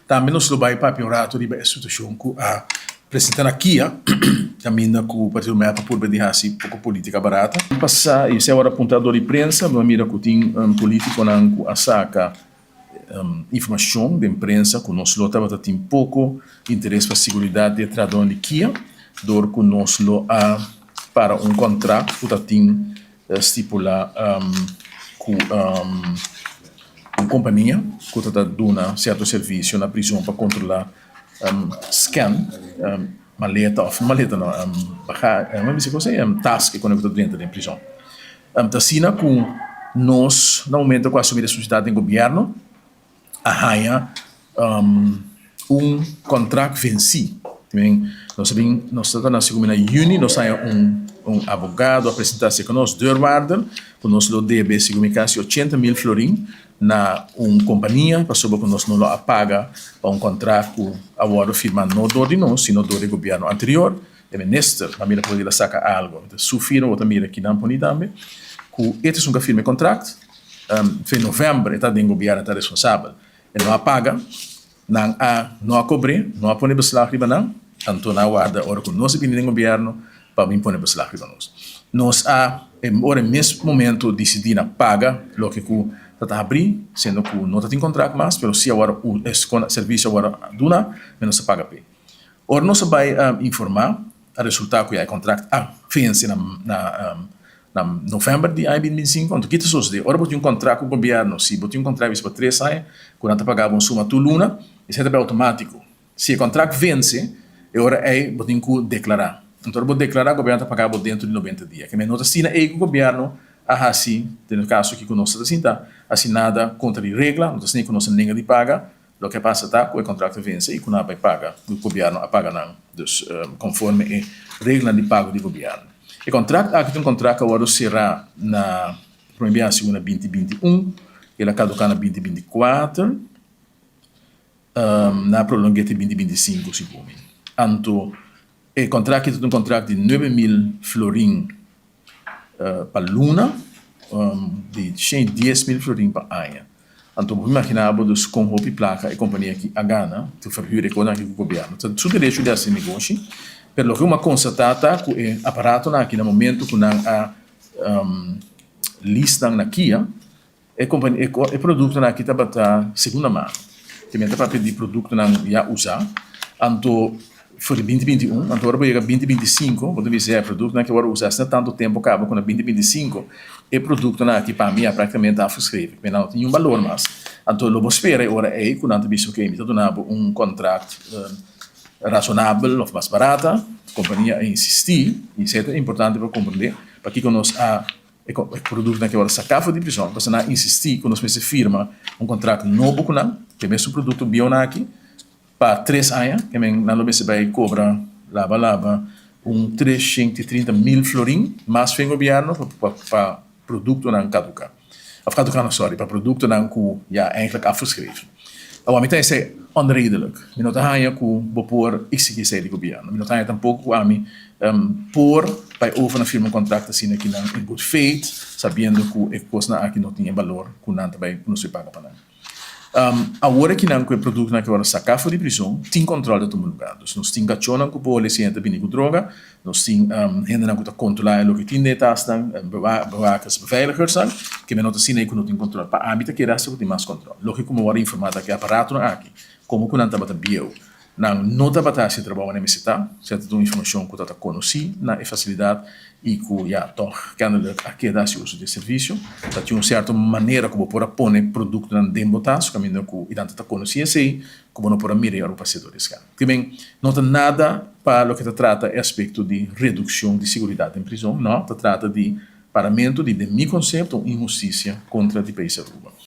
Tambe nos lo bai papia un rato riba e situashon ku a presenta na Kia, kaminda ku Partido Mep a purba di hasi poko politika barata. Pasá i esei awor a punta dor di prensa, bo a mira ku tin politikonan ku a saka informashon den prensa ku nos lo tabata tin poko interes pa siguridat di e trahadónan di Kia, dor ku nos lo a para un kontrakt ku ta tin stipulá ku un kompania ku ta ta duna sierto servisio na prizon pa kontrolá scan maleta òf no maleta no tas ku ta drenta den prizon. Ta asina ku nos na momento ku a asumí responsabilidat den gobièrnu a haña un kontrakt vensí. Nos a bin, nos ta na segun mi na yüni nos haña un un abogado a presentá serka nos, deurwaarder, ku nos lo debe segun mi kasi 80.000 florin na un kompania pasobra ku nos no lo a paga pa un kontrakt ku a wòrdu firmá no dor di nos sino dor di gobièrnu anterior. E minister a mira por el a saka algo. Su firma bo ta mira kinan poni tambe ku e ta esun ku a firma e kontrakt. Fe november e ta den gobièrnu e ta responsabel. E no a paga, nan a no a kobr'é, no a pone beslag riba nan, anto nan a warda ora ku nos a bini den gobièrnu pa bin pone beslag riba nos. Nos a ora e mes momento disidí na paga loke ku ta ta habrí, siendo ku no ta tin kontrakt mas, pero si awor e servisio awor a duna, nos a paga p'e. Ora nos a bai informá, a resultá ku ya e kontrakt a vense na na novèmber di aña 2025. Anto ki ta sosodé? Ora bo tin un kontrakt ku gobièrnu, si bo tin un kontrakt bisa pa 3 aña, ku nan ta paga bo un suma tur luna, esei ta bai outomátiko. Si e kontrakt vense, e ora ei bo tin ku deklará. Anto ora bo deklará, gobièrnu ta paga bo dentro di 90 dia. Ke men no ta asina ei ku gobièrnu a hasi den e kaso aki ku nos ta sinta, hasi nada kontra di regla, no ta asina ei ku nos a nenga di paga. Loke a pasa ta ku e kontrakt a vense i ku nan a bai paga, ku gobièrnu a paga nan, dus konforme e reglanan di pago di gobièrnu. E kontrakt aki ta un kontrakt ku a wòrdu será na promé biaha segun na 2021, el a kaduká na 2024, nan a prolong'é te 2025 segun mi. Anto e kontrakt aki ta un kontrakt di 9000 florin pa luna, di 110.000 florin pa aña. Anto bo por imaginá bo dus kon hopi plaka e kompania aki a gana te verhuur e konan aki ku gobièrnu. Ta su derecho di hasi negoshi, pero loke bo a konstatá ta ku e aparatonan aki na momento ku nan a lease nan na Kia, e kompania e produktonan aki tabata segunda mano. Te mester papia di produktonan ya usá. Anto for di 2021, anto ora bo yega 2025 bo ta bisa ya e produktonan aki a wòrdu usá asina tantu tempu kaba ku na 2025 e produktonan aki pa mi ya praktikamente afgeschreven. Mi nan no tin niun balor mas. Anto lo bo spera e ora ei ku nan ta bisa oke mi ta duna bo un kontrakt rasonabel òf mas barata. Kompania a insistí i esei ta importante pa komprendé pakiko nos a e produktonan aki a wòrdu saká for di prizòn pasobra nan a insistí ku nos mester firma un kontrakt nobo ku nan ku e mesun produkto bieunan aki pa 3 aña, ke men nan lo mester bai kobra laba laba un 330.000 florin mas fen gobièrnu pa produktonan kaduká òf kaduká no, sorry, pa produktonan ku ya eigenlijk afgeschreven. Awor mi ta esei onredelijk. Mi no ta haña ku bo por eksigí esei di gobièrnu. Mi no ta haña tampoko ku ami por bai over na firma un kontrakt asina ki nan in good faith sabiendo ku e kosnan aki no tin e balor ku nan ta bai ku nos bai paga pa nan. Awor aki nan ku e produktonan aki wòrdu saká for di prizon, tin kòntròl ta tuma lugá. Dus nos tin kachónan ku por hole si hende ta bini ku droga, nos tin hendenan ku ta kontrolá e loke tin den e tasnan, bewakers, beveiligersnan, ke men no ta asina ei ku no tin kòntròl. Pa ami ta kere hasta ku tin mas kòntròl. Loke ku mi wòrdu informá ta ku e aparatonan aki, komo ku nan tabata bieu, nan no tabata hasi e trabou manera mester ta. Esei ta un informashon ku ta ta konosí na e fasilidat i ku ya tòg kennelijk a keda hasi uso di e servisio. Ta tin un sierto manera ku bo por a pone produktonan den bo tas kaminda ku i nan ta ta konosí esei ku bo no por a mira i ora bo pas'é dor di skan. Kimen no ta nada pa loke ta trata e aspekto di redukshon di siguridat den prizon, no, ta trata di paramentu di den mi konsepto un inhustisia kontra di pais Aruba.